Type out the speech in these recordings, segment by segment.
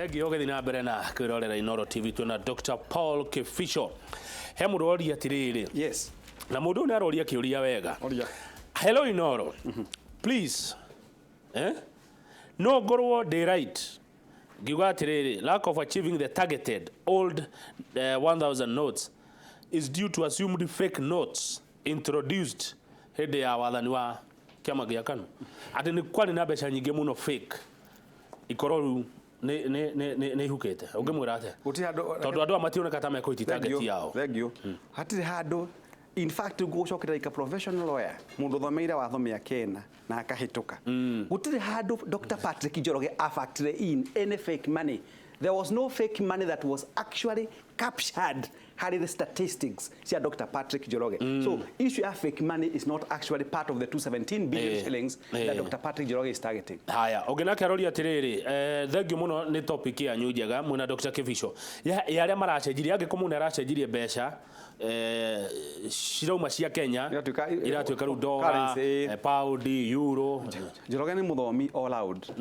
Thengiũ ũgĩthiĩ na mbere na kwĩrorera Inooro TV, twĩna Dr. Paul Kifico. He mũndũ woria atĩrĩrĩ, na mũndũ ũyũ nĩ aroria kĩũria wega. Oria. Hello Inooro, please, no ngorwo ndĩ right ngiuga atĩrĩrĩ, lack of achieving the targeted old 1000 notes is due to assumed fake notes introduced hĩndĩ ya wathani wa kĩama gĩa KANU, atĩ nĩ kwarĩ na mbeca nyingĩ mũno fake, ikorwo rĩu nĩ ihukĩte. Ũngĩmwĩra atĩa? Gũtirĩ handũ. Tondũ andũ aya mationeka ta mekũhiti target yao. Thank you. Hatirĩ handũ. In fact, ngũgũcokerera like a professional lawyer, mũndũ ũthomeire watho mĩaka 4 na akahĩtũka, gũtirĩ handũ Dr. Patrick Njoroge afactored in any fake money. There was no fake money that was actually captured harĩ the statistics cia Dr. Patrick Njoroge. So issue ya fake money is not actually part of the 217 billion shillings that Dr. Patrick Njoroge is targeting. Haya, ũngĩ nake aroria atĩrĩrĩ, thengiũ mũno nĩ topic yanyu njega mwĩna Dr. Kibicho ya arĩa maracenjirie, angĩkorwo mũndũ aracenjirie mbeca cirauma cia Kenya iratuĩka rĩu dola, currency. Pound, euro. Njoroge nĩ mũthomi all out.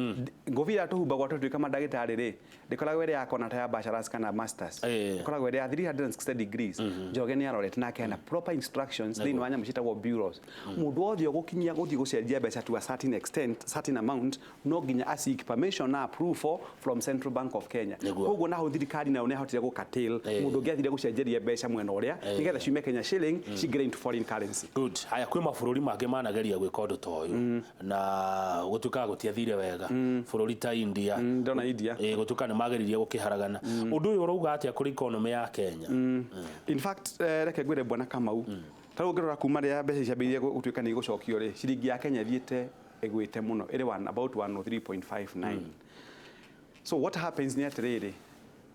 Ngũbia ĩrĩa tũhumbagwo tũtuĩka mandagĩtarĩ rĩ, ndĩkoragwo ĩrĩ ya kona ta ya bachelors kana masters, ĩkoragwo ĩrĩ ya 360 degrees. Njoroge nĩ arorete na akeana proper instructions thĩinĩ wa nyamũ ciĩtagwo bureaus. Mũndũ wothe ũgũkinyia gũthiĩ gũcenjia mbeca to a certain extent, certain amount, no nginya a seek permission na approval from Central Bank of Kenya. Koguo naho thirikari nayo nĩ yahotire gũ curtail mũndũ ũngĩ athire gũcenjeria mbeca mwena ũrĩa, nĩgetha ciume Kenya shilling cingĩre into foreign currency. Good. Haya, kwĩ mabũrũri mangĩ manageria gwĩka ũndũ ta ũyũ na gũtuĩkaga gũtiathire wega, bũrũri ta India. Ndona India. Gũtuĩka nĩ mageririe gũkĩharagana. Ũndũ ũyũ ũrauga atĩa kũrĩ economy ya Kenya? In fact, reke ngwĩre, bwana Kamau, ta rĩu ũngĩrora kuma rĩrĩa mbeca ciambĩrĩirie gũtuĩka nĩ igũcokio rĩ, ciringi ya Kenya ĩthiĩte ĩgwĩte mũno, ĩrĩ one, about 103.59. So what happens nĩ atĩrĩrĩ,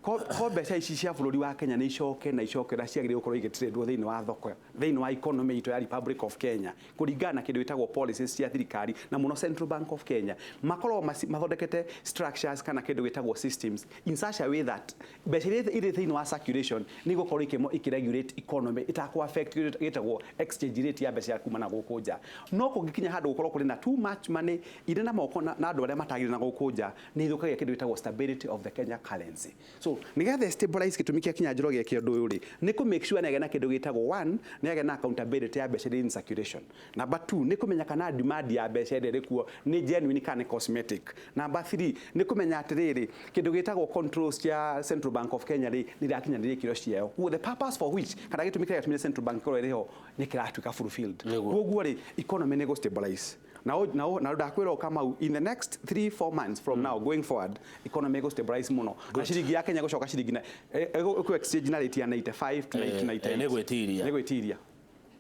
ko mbeca ici cia bũrũri wa Kenya nĩ icoke na icoke ũrĩa ciagĩrĩirwo gũkorwo igĩtrĩndwo thĩinĩ wa thoko, thĩinĩ wa economy itũ ya Republic of Kenya, kũringana na kĩndũ gĩtagwo policies cia thirikari na mũno Central Bank of Kenya, makorwo mathondekete structures kana kĩndũ gĩtagwo systems in such a way that mbeca iria irĩ thĩinĩ wa circulation nĩ igũkorwo ikĩregulate economy, itakũ affect kĩndũ gĩtagwo exchange rate ya mbeca ya kuma na gũkũ nja. No kũngĩkinya handũ gũkorwo kũrĩ na too much money irĩ na moko na andũ arĩa matagĩrĩire na gũkũ nja, nĩ ithũkagia kĩndũ gĩtagwo stability of the Kenya currency. So nĩgetha stabilize, gĩtũmi kĩa kinya Njoroge eke ũndũ ũyũ rĩ, nĩ kũ make sure nĩ agĩa na kĩndũ gĩtagwo, one, nĩ agĩa na accountability ya mbeca iria in circulation. Number two, nĩ kũmenya kana demand ya mbeca ĩrĩa ĩrĩ kuo nĩ genuine kana nĩ cosmetic. Number three, nĩ kũmenya atĩrĩrĩ, kĩndũ gĩtagwo controls cia Central Bank of Kenya rĩ, nĩ irakinyanĩria ikĩro ciayo. Koguo the purpose for which, kana gĩtũmi kĩrĩa gĩatũmire Central Bank ĩkorwo ĩrĩ ho, nĩ kĩratuĩka fulfilled. Koguo rĩ, economy nĩ gũ stabilize na ndakwĩra o Kamau, in the next 3 4 months from now going forward, economy ĩgũ stabilize mũno na ciringi ya Kenya gũcoka ciringi na ĩkũ exchange na rate ya 95 to 98. Nĩ gwĩtiria. Nĩ gwĩtiria.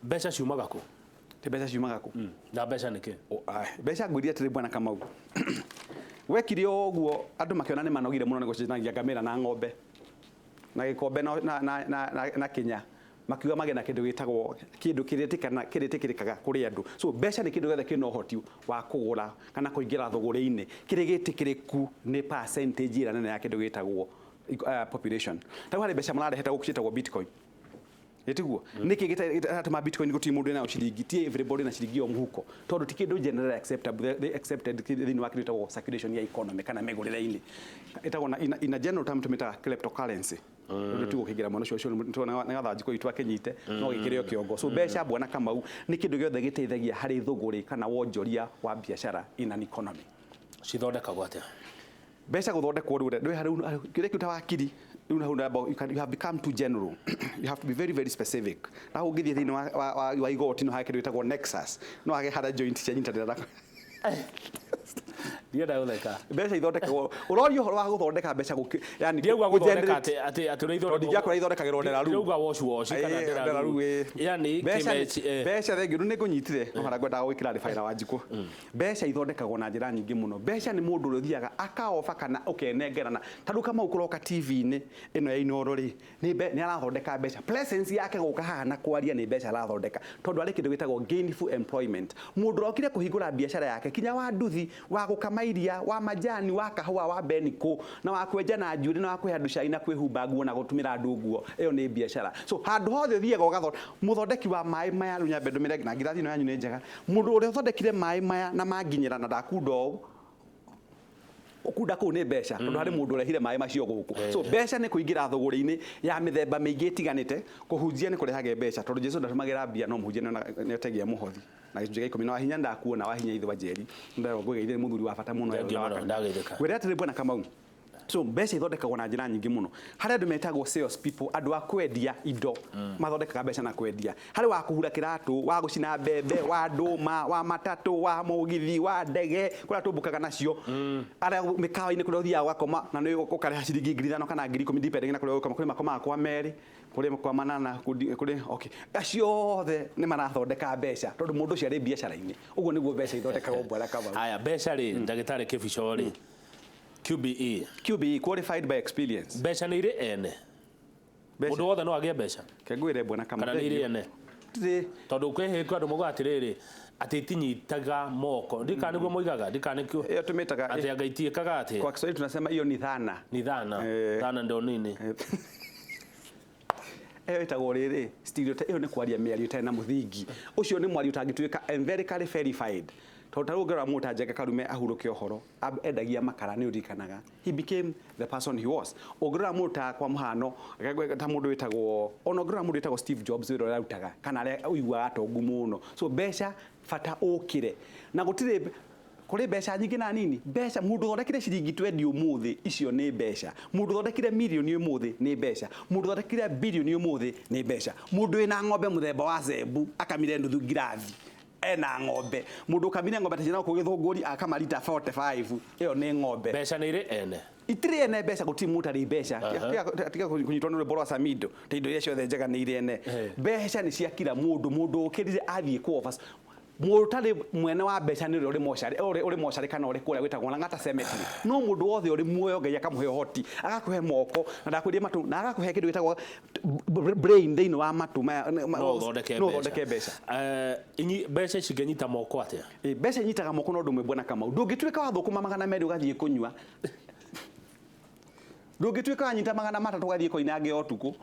Mbeca ciumaga kũ? Ti mbeca ciumaga kũ? Na mbeca nĩ kĩ? Mbeca, ngwĩria atĩrĩ, bwana Kamau, wekire o ũguo andũ makĩona nĩ manogire mũno nĩ gũcenjanagia ngamĩra na ng'ombe na gĩkombe na kĩnya, makiuga magĩe na kĩndũ gĩtagwo kĩndũ kĩrĩtĩkĩrĩkaga kũrĩ andũ. So mbeca nĩ kĩndũ gĩothe kĩna ũhoti wa kũgũra kana kũingĩra thũgũrĩ-inĩ, kĩrĩ gĩtĩkĩrĩku nĩ percentage ĩrĩa nene ya kĩndũ gĩtagwo population. Ta rĩu harĩ mbeca mararehete gũkũ ciĩtagwo Bitcoin, ĩtiguo? Nĩkĩ gĩratũma Bitcoin gũtirĩ mũndũ wĩnayo ciringi, ti everybody na ciringi ĩyo mũhuko? Tondũ ti kĩndũ generally acceptable, they accepted thĩinĩ wa kĩndũ gĩtagwo circulation ya economy kana mĩgũrĩre-inĩ. Ĩtagwo na in a general term tũmĩtaga cryptocurrency. Ũndũ tũgũkĩingĩra mũno ũcio nĩ gatha njikũ itũ akĩnyite no gĩkĩrĩ o kĩongo. So mbeca, bwana Kamau, nĩ kĩndũ gĩothe gĩteithagia harĩ thũgũrĩ kana wonjoria wa biacara in an economy. Cithondekagwo atĩa? Mbeca gũthondekwo rĩu ndwĩ harĩ kĩrĩa kĩu ta wakiri rĩu hau namba you have become too general. You have to be very, very specific. Na ũngĩthiĩ thĩinĩ wa igoti, no hage kĩndũ gĩtagwo nexus, no hage harĩa joint cianyitanĩra na Ndienda gũtheka. Mbeca ithondekagwo, ũroria ũhoro wa gũthondeka mbeca yani Ndiauga kũ gũthondeka generate. atĩ ũrĩa Tondũ ndingĩakora ithondekagĩrwo Nderaru. Ndĩrauga wash wash kana Nderaru, Nderaru. Yani mbeca kĩmeci. Mbeca, thengiũ, rĩu nĩ ngũnyitire no harĩa ngwendaga gwĩkĩra rĩbaĩra wa njikũ. Mbeca ithondekagwo na njĩra nyingĩ mũno. Mbeca nĩ mũndũ ũrĩa ũthiaga akaoba kana ũkenengerana. Ta rĩu Kamau kũroka TV-inĩ ĩno ya Inooro rĩ, nĩ arathondeka mbeca. Presence yake gũka haha na kwaria nĩ mbeca arathondeka, tondũ arĩ kĩndũ gĩtagwo gainful employment. Mũndũ ũrokire kũhingũra biacara yake, kinya wa nduthi, wa gũkama iria, wa majani, wa kahũa, wa benikũ, na wa kwenja na njuĩrĩ, na wa kũhe andũ cai, na kwĩhumba nguo, na gũtumĩra andũ nguo, ĩyo nĩ biacara. So handũ hothe ũthiaga ũgathondeka, mũthondeki wa maĩ maya, rĩu nyambe ndũmĩre na ngirathi ĩno yanyu nĩ njega, mũndũ ũrĩa ũthondekire maĩ maya na manginyĩra na ndakunda ũũ. Kunda kũu nĩ mbeca, tondũ harĩ mũndũ ũrehire maĩ macio gũkũ. So mbeca nĩ kũingĩra thũgũrĩ-inĩ ya mĩthemba mĩingĩ ĩtiganĩte. Kũhunjia nĩ kũrehage mbeca, tondũ Jesu ndatũmagĩra mbia, no mũhunjia nĩ ategia mũhothi na gĩcunjĩ gĩa 10. Na Wahinya ndakuona, Wahinya Ithwa Njeri, ndagũgeithia, nĩ mũthuri wa bata mũno. Thengiũ mũno, ndageithĩka. Ngwĩre atĩrĩ, bwana Kamau, so mbeca ithondekagwo na njĩra nyingĩ mũno. Harĩ andũ metagwo sales people, andũ a kwendia indo, mathondekaga mbeca na kwendia. Harĩ wa kũhura kĩratũ, wa gũcina mbembe, wa ndũma, wa matatũ, wa mũgithi, wa ndege kũrĩa tũmbũkaga nacio, arĩa mĩkawa-inĩ kũrĩa ũthiaga ũgakoma na nĩ ũkarĩha ciringi 5,000 kana 10,000, depending na kũrĩa ũgũkoma. Kũrĩ makomaga kwa merĩ, kũrĩ kwa manana, kũrĩ okay, acio othe nĩ marathondeka mbeca tondũ mũndũ ũcio arĩ biacara-inĩ. Ũguo nĩguo mbeca ithondekagwo, bwana Kamau. Haya, mbeca rĩ, ndagĩtarĩ Kĩbico rĩ, QBE. QBE, qualified by experience. Mbeca nĩ irĩ ene? Mbeca- Mũndũ wothe no agĩe mbeca? Kengwĩre, bwana Kamau. Kana nĩ irĩ ene? Tirĩ. Tondũ kwĩ hĩndĩ andũ moigaga atĩrĩrĩ, atĩ itinyitaga moko, ndikana nĩguo moigaga, ndikana nĩkĩo Ĩyo tũmĩtaga atĩ anga itiĩkaga atĩ. Kwa Kiswahili tunasema hiyo ni dhana. Ni dhana. Eh. Dhana ndo nini? Ĩyo ĩtagwo rĩrĩ stereotype. Ĩyo nĩ kwaria mĩario ĩtarĩ na mũthingi. Ũcio nĩ mwario ũtangĩtuĩka empirically verified, tondũ ta rĩu ũngĩrora mũndũ ta Njenga Karume ahurũke ũhoro, endagia makara, nĩ ũririkanaga, he became the person he was. Ũngĩrora mũndũ ta, kwa mũhano, ta mũndũ wĩtagwo, ona ũngĩrora mũndũ wĩtagwo Steve Jobs, wĩra ũrĩa arutaga kana arĩa ũiguaga atongu mũno. So mbeca bata ũkĩre na gũtirĩ kũrĩ mbeca nyingĩ na nini. Mbeca, mũndũ ũthondekire ciringi 20 ũmũthĩ, icio nĩ mbeca. Mũndũ ũthondekire mirioni ũmũthĩ nĩ mbeca. Mũndũ ũthondekire birioni ũmũthĩ nĩ mbeca. Mũndũ wĩna ng'ombe mũthemba wa zebu akamire nuthu ngirathi, ena ng'ombe. Mũndũ ũkamire ng'ombe ta ciana gũkũ Gĩthũngũri akamarita 45, ĩyo nĩ ng'ombe. Mbeca nĩ irĩ ene? Itirĩ ene mbeca, gũtirĩ mũndũ ũtarĩ mbeca. Tiga kũnyitwo nĩ rwĩmbo rwa Samido ta indo iria ciothe njega nĩ irĩ ene. Mbeca nĩ cia kila mũndũ. Mũndũ ũkĩrire athiĩ kũ offers. Mũndũ ũtarĩ mwene wa mbeca nĩ ũrĩa ũrĩ mocarĩ, ũrĩ mocarĩ kana ũrĩ kũrĩa gwĩtagwo Lang'ata Cemetery. No mũndũ wothe ũrĩ muoyo, Ngai akamũhe ũhoti, agakũhe moko na ndakwĩrie matũ na agakũhe kĩndũ gĩtagwo brain thĩinĩ wa matũ maya. No ũthondeke. No ũthondeke mbeca. Mbeca cingĩnyita moko atĩa? Mbeca inyitaga moko na ũndũ ũmwe, bwana Kamau. Ndũngĩtuĩka wa thũkũma 200 ũgathiĩ kũnyua. Ndũngĩtuĩka wanyita 300 ũgathiĩ koinange ũtukũ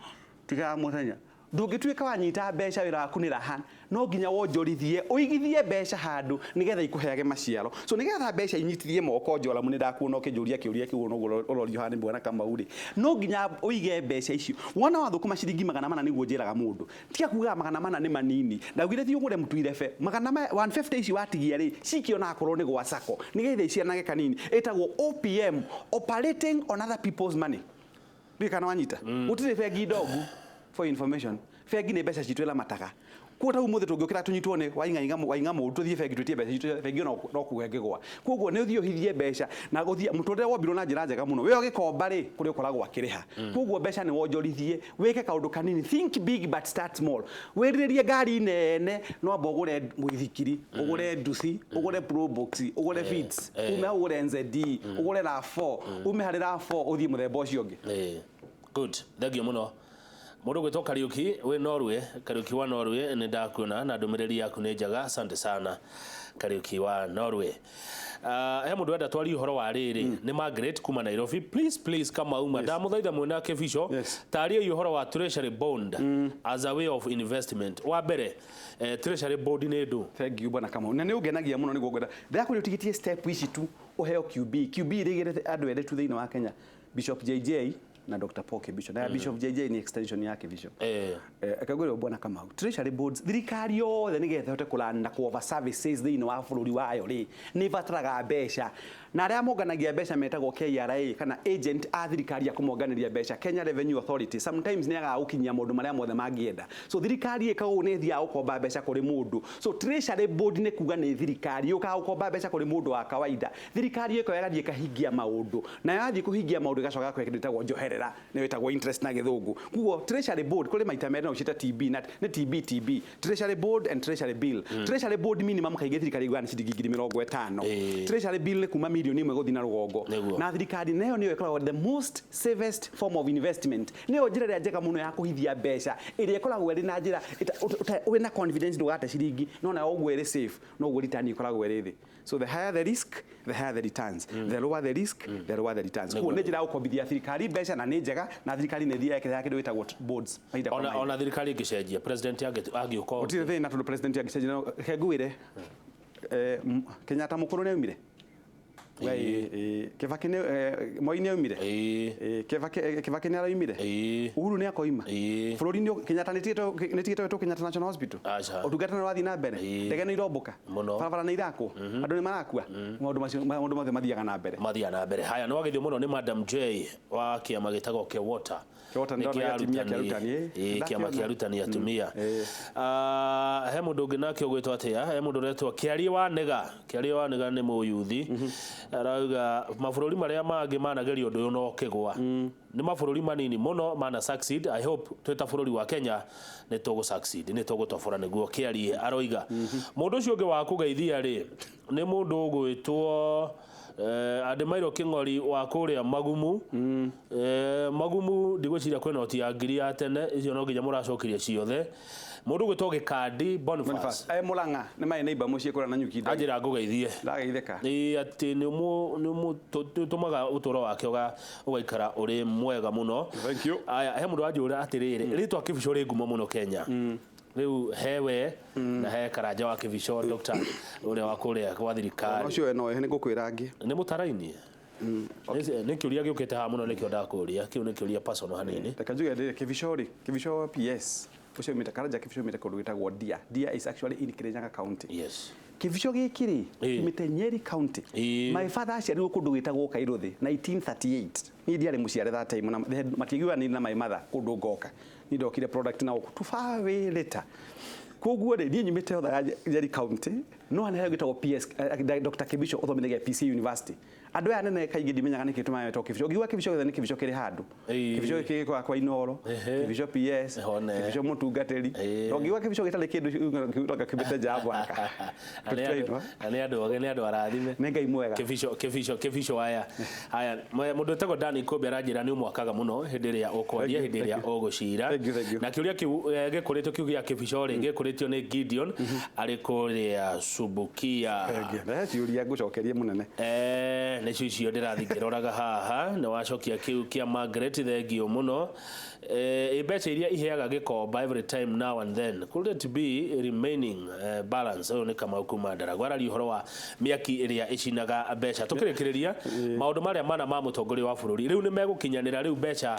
tiga mũthenya. Ndũngĩtuĩka wanyita mbeca wĩra waku nĩ raha. No nginya wonjorithie, ũigithie mbeca handũ nĩgetha ikũheage maciaro. So nĩgetha mbeca inyitithie moko, Njoramu, nĩ ndakuona ũkĩnjũria kĩũria kĩu noguo ũrorio haha nĩ bwana Kamau rĩ, no nginya ũige mbeca icio. Wona wathũkũma ciringi 400, nĩguo njĩraga mũndũ tiga kugaga 400 nĩ manini. Ndaugire thiĩ ũgũre mũtu irebe 150 ici watigia rĩ, cikio na akorwo nĩ gwa sacco nĩgetha icianage kanini. Ĩtagwo OPM, operating on other people's money. Ndiũĩ kana wanyita. Gũtirĩ bengi ndongu. For information, bengi nĩ mbeca citũ ĩramataga. Kuo ta ũmũthĩ tũngĩũkĩra tũnyitwo nĩ waing'aing'a waing'a mũru, tũthiĩ bengi twĩtie mbeca citũ, bengi no kuga ĩngĩgwa. Koguo nĩ ũthiĩ ũhithie mbeca na gũthiĩ mũtũrĩre wombirwo na njĩra njega mũno. We ũgĩkomba rĩ, kũrĩa ũkoragwo akĩrĩha. Koguo mbeca nĩ wonjorithie, wĩke kaũndũ kanini. Think big but start small. Wĩrirĩrie ngari nene, no amba ũgũre mũithikiri, ũgũre nduthi, ũgũre Probox, ũgũre Vitz, ume hau ũgũre NZD, ũgũre RAV4, ume harĩ RAV4 ũthiĩ mũthemba ũcio ũngĩ. Good, thengiũ mũno. Mũndũ gwĩtwo Kariuki wĩ Norway, Kariuki wa Norway, nĩ ndakuona na ndũmĩrĩri yaku nĩ njega, asante sana Kariuki wa Norway. He mũndũ wenda twarie ũhoro wa rĩrĩ, nĩ Margaret kuma Nairobi. Please, please, Kamauma, ndamũthaitha mwena Kĩbico, tariai ũhoro wa treasury bond as a way of investment. Wa mbere, treasury bond nĩ ndũ? Thank you, bwana Kamau. Na nĩ ũngenagia mũno nĩguo ngwenda. Ndĩrakwĩra ũtigĩtie step ici tu ũheo QB. QB ĩrĩgĩrĩte andũ erĩ tu thĩinĩ wa Kenya. Bishop JJ na Dr. Paul Kibicho. Na Bishop JJ ni extension yake Bishop. Akagwĩrwo, bwana Kamau, treasury boards, thirikari yothe nĩgetha ĩhote kũrun na kũ services thĩinĩ wa bũrũri wayo rĩ, nĩ ĩbataraga mbeca. Na arĩa monganagia mbeca metagwo KRA kana agent a thirikari a kũmonganĩria mbeca, Kenya Revenue Authority, sometimes nĩ agaga gũkinyia maũndũ marĩa mothe mangĩenda. So thirikari ĩkaga ũũ, nĩ ĩthiaga gũkomba mbeca kũrĩ mũndũ. So treasury board nĩ kuga nĩ thirikari yũkaga gũkomba mbeca kũrĩ mũndũ wa kawaida. Thirikari ĩkoya ĩgathiĩ ĩkahingia maũndũ, na yathiĩ kũhingia maũndũ ĩgacoka ĩgakũhe kĩndũ gĩtagwo njoherera, nĩyo ĩtagwo interest na gĩthũngũ. Koguo treasury board kũrĩ maita merĩ, no ũciĩte TB na nĩ TB TB, treasury board and treasury bill. Treasury board minimum kaingĩ thirikari ĩiguaga nĩ ciringi 50,000. Treasury bill nĩ kuma 1 million gũthiĩ na rũgongo. Na thirikari nayo nĩyo ĩkoragwo the most safest form of investment, nĩyo njĩra ĩrĩa njega mũno ya kũhithia mbeca, ĩrĩa ĩkoragwo ĩrĩ na njĩra wĩna confidence ndũgate ciringi, no nayo ũguo ĩrĩ safe, no ũguo return ĩkoragwo ĩrĩ thĩ. So the higher the risk, the higher the returns. The lower the risk, the lower the returns. Koguo nĩ njĩra ya gũkombithia thirikari mbeca na nĩ njega, na thirikari nĩ ĩthiaga ĩkĩrehaga kĩndũ gĩtagwo boards mahinda kwa Ona, mahinda. ona thirikari ĩngĩcenjia, president angĩũka. Gũtirĩ thĩna, tondũ president angĩcenjia, reke ngwĩre, Kenyatta mũkũrũ nĩ aumire. Kibaki nĩ Moi nĩ aumire. Kibaki nĩ araumire. Uhuru nĩ akoima. Bũrũri nĩ Kenyatta nĩ tigĩtwo Kenyatta National Hospital. Aca. Ũtungata nĩ ũrathiĩ na mbere. Ndege nĩ irombũka. Mũno. Barabara nĩ irakwo. Andũ nĩ marakua. Maũndũ macio, maũndũ mothe mathiaga na mbere. Mathiaga na mbere. Haya, nĩ wagethio mũno nĩ Madam J wa kĩama gĩtagwo Kewota. Kewota, Nĩ ndona kĩa gĩa atumia, kĩa arutani. arutani, Kĩama Ndakĩona. kĩa arutani atumia. Ah, he mũndũ ũngĩ nake ũgwĩtwo atĩa? He mũndũ ũretwo Kĩarie wa Nĩga. Kĩarie wa Nĩga nĩ mũyuthi, arauga mabũrũri marĩa mangĩ manageria ũndũ ũyũ no kĩgwa, nĩ mabũrũri manini mũno mana succeed. I hope twĩ ta bũrũri wa Kenya nĩ tũgũ succeed, nĩ tũgũtobora, nĩguo Kĩarie aroiga. Mũndũ ũcio ũngĩ wa kũgeithia rĩ, nĩ mũndũ ũgwĩtwo Ademairo King'ori wa kũrĩa Magumu. Magumu ndigwĩciria kwĩ noti ya ngiri ya tene, icio no nginya mũracokirie ciothe. Mũndũ ũgwĩtwo Gĩkandi Boniface. Boniface. Mũrang'a nĩ marĩ neighbor mũciĩ kũrĩa Nanyuki. Anjĩra ngũgeithie. Ndageithĩka. Ĩ atĩ nĩ ũtũmaga ũtũũro wake ũgaikara ũrĩ mwega mũno. Thank you. Aya, he mũndũ wanjũra atĩrĩrĩ, rĩtwa Kĩbico rĩ ngumo mũno Kenya. Rĩu hewe na he Karanja wa Kĩbico, doctor ũrĩa wa kũrĩa gwa thirikari. Ũcio we no nĩ ngũkwĩra angĩ. Nĩ mũtaraini? Nĩ kĩũria gĩũkĩte haha mũno, nĩkĩo ndakũria kĩu, nĩ kĩũria personal hanini. Reke njuge ndĩrĩ Kĩbico rĩ, Kĩbico PS ũcio umĩte, Karanja Kĩbico umĩte kũndũ gwĩtagwo Ndia. Ndia is actually in Kirinyaga County. Kĩbico gĩkĩ rĩ, umĩte Nyeri County. My father aciarirwo kũndũ gwĩtagwo Kairuthi 1938. Niĩ ndiarĩ mũciare that time na matiiguanĩire na my mother kũndũ ngoka. Niĩ ndokire product na gũkũ far away later. Koguo rĩ, niĩ nyumĩte Othaya, Nyeri County, no hana gĩtagwo PS Dr. Kibicho ũthomithagia PC University. Andũ aya anene kaingĩ ndimenyaga nĩkĩ tũmaga metagwo Kibicho. Ũngiuga Kibicho gĩothe nĩ Kibicho kĩrĩ handũ. Kibicho gĩkĩ gĩkoragwo kwa Inooro, Kibicho PS, Hone. Kibicho mũtungatĩri. Ũngiuga Kibicho gĩtarĩ kĩndũ ũronga kiumĩte nja ya mwaka. Na nĩ andũ oge, nĩ andũ arathime. Nĩ Ngai mwega. Kibico, Kibico, Kibico. Aya, aya, mũndũ ũtagwo Dani Kombe aranjĩra nĩ ũmwakaga mũno hĩndĩ ĩrĩa ũkwaria, Thank you, hĩndĩ ĩrĩa thank you. ũgũcira. Thank you, thank you. Na kĩũria kĩu gĩkũrĩtio, kĩu gĩa Kibico rĩ, gĩkũrĩtio nĩ Gideon arĩ kũrĩa Subukia. Rehe ciũria ngũcokerie mũnene. Nĩcio icio ndĩrathiĩ ngĩroraga haha. Nĩ wacokia kĩu kĩa Margaret, thengio mũno. Mbeca iria iheaga gĩkomba every time now and then, could it be remaining balance? Ũyũ nĩ Kamau kuma Ndaragwa, araria ũhoro wa mĩaki ĩrĩa ĩcinaga mbeca. Tũkĩrĩkĩrĩria, maũndũ marĩa mana ma mũtongoria wa bũrũri rĩu nĩ megũkinyanĩra, rĩu mbeca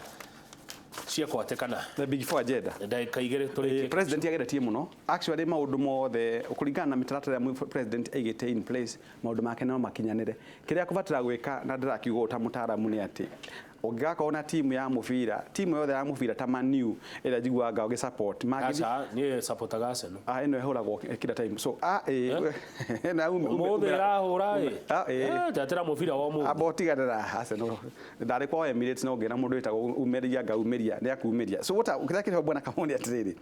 ciekwatekana? The big four agenda. Ndagĩka 2 tũrĩkie. President ageretie mũno actually maũndũ mothe kũringana na mĩtaratara ĩrĩa president aigĩte in place, maũndũ make no makinyanĩre. Kĩrĩa kũbatara gwĩka, na ndĩrakiuga ũũ ta mũtaaramu, nĩ atĩ ũngĩgakorwo na timu ya mũbira, timu yothe ya mũbira ta Man U ĩrĩa njiguaga ũgĩ support mangĩthiĩ. Aca, niĩ supportaga Arsenal. Ah, ĩno ĩhũragwo kila time, so ah, na Ũmũthĩ ĩrahũra ĩ. Ah. Tetera mũbira wa ũmũthĩ. Amba ũtiganĩra Arsenal. Ndarĩ kwa Emirates no ngĩra mũndũ wĩtagwo umĩria ngaumĩria nĩ akumĩria. So what kĩrĩa kĩrĩ ho, bwana Kamau, nĩ atĩrĩrĩ,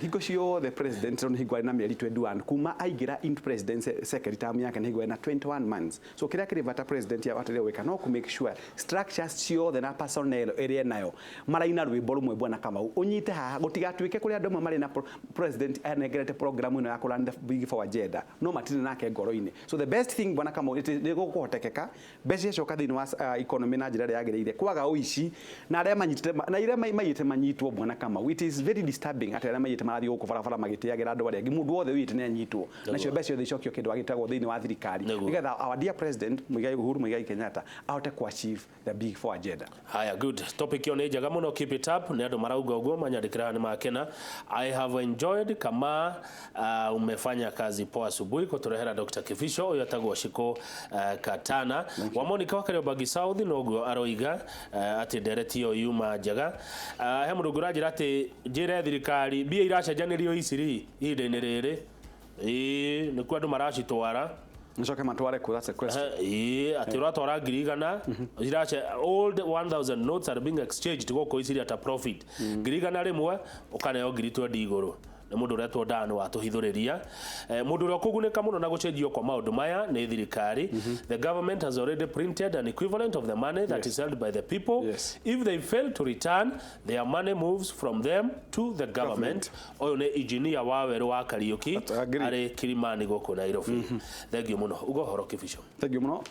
hingo ciothe president no hingo arĩ na mĩeri 21 kuma aingĩra into presidency, second term yake nĩ hingo arĩ na 21 months. So kĩrĩa kĩrĩ bata president abataire gwĩka no kũ make sure structures ciothe na personnel ĩrĩa enayo maraina rwĩmbo rũmwe. Bwana Kamau, ũnyite haha, gũtigatuĩke kũrĩ andũ amwe marĩ na president anengerete program ĩno ya kũrun the big four agenda no matirĩ nake ngoro-inĩ. So the best thing, bwana Kamau, nĩ gũkũhotekeka mbeca ciacoka thĩinĩ wa economy na njĩra ĩrĩa yagĩrĩire, kwaga ũici na arĩa manyitĩte na iria maiyĩte manyitwo. Bwana Kamau, it is very disturbing atĩ arĩa maiyĩte marathiĩ gũkũ barabara magĩtĩagĩra andũ arĩa angĩ. Mũndũ wothe ũiyĩte nĩ anyitwo, nacio mbeca ciothe icokio kĩndũ agĩtagwo thĩinĩ wa thirikari, nĩgetha our dear president Muigai Uhuru Muigai Kenyatta ahote ku achieve the big four agenda. Haya, good topic ĩyo nĩ njega mũno, keep it up. Nĩ andũ marauga ũguo, manyandĩkĩra haha nĩ makena. I have enjoyed kama umefanya kazi poa asubuhi kũtũrehera Dr. Kibicho. Ũyũ etagwo Shiko Katana wa Monica wa Kariobangi South, noguo aroiga atĩ ndereti ĩyo yuma njega. He mũndũ ũngĩ ũranjĩra atĩ njĩre thirikari mbia iracenjanĩrio iciri ihinda-inĩ rĩrĩ, ĩĩ nĩkuo andũ maracitwara. Nĩcoke matware kũ? That's a question. Ĩĩ, atĩ ũratwara 100,000 irace, old 1000 notes are being exchanged gũkũ iciri at a profit. 100,000 ũkaneo 20,000 igũrũ. Nĩ mũndũ ũretwo Dan watũhithũrĩria. Mũndũ ũrĩa ũkũgunĩka mũno na gũcenjio kwa maũndũ maya nĩ thirikari. The government has already printed an equivalent of the money that is held by the people. If they fail to return, their money moves from them to the government. Ũyũ nĩ engineer wa werũ wa Kariũki I agree. arĩ Kilimani gũkũ Nairobi. Thengiũ mũno, uga ũhoro Kibico. Thank you mũno.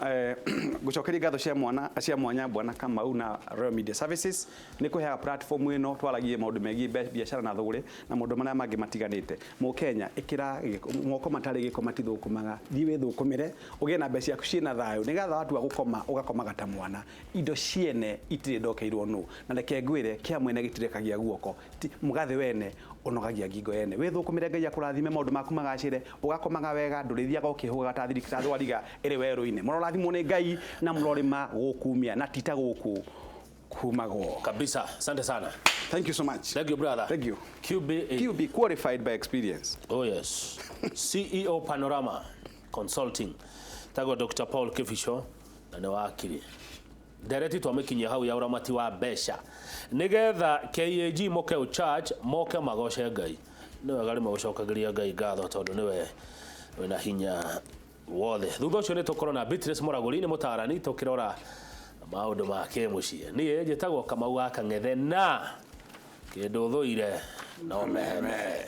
Ngũcokeria ngatho cia mwana cia mwanya bwana Kamau na Royal Media Services nĩ kũheaga platform ĩno twaragie maũndũ megiĩ biacara na thũgũrĩ na maũndũ marĩa mangĩ matiganĩte. matiganĩte. Mũkenya, ĩkĩra moko matarĩ gĩko matithũkũmaga. Thiĩ wĩthũkũmĩre, ũgĩe na mbeca ciaku ciĩna thayũ, nĩgetha watua gũkoma ũgakomaga ta mwana. Indo ciene itirĩ ndokeirwo nũ, na reke ngwĩre, kĩa mwene gĩtirekagia guoko. Mũgathĩ wene ũnogagia ngingo yene. Wĩthũkũmĩre, Ngai akũrathime, maũndũ maku magacĩre, ũgakomaga wega, ndũrĩthiaga ũkĩhũgaga ta thirikari, ta thwariga ĩrĩ werũ-inĩ. Mũrorathimwo nĩ Ngai na mũrorĩma gũkumia na ti ta gũkũ kumagwo. Kabisa, asante sana. Thank you so much. Thank you, brother. Thank you. QBA. QB, qualified by experience. Oh yes. CEO Panorama Consulting. Tagwo Dr. Paul Kibicho na nĩ wakiri. Ndereti twamĩkinyia hau ya ũramati wa mbeca nĩgetha KAG moke church moke magoce Ngai. Nĩ wega rĩmwe gũcokagĩria Ngai ngatho tondũ nĩwe wĩna hinya wothe. Thutha ũcio nĩ tũkorwo na Beatrice Mũragũri, nĩ mũtarani, tũkĩrora maũndũ ma kĩmũciĩ. Niĩ njĩtagwo Kamau wa Kang'ethe na kĩndũ thũire no meme.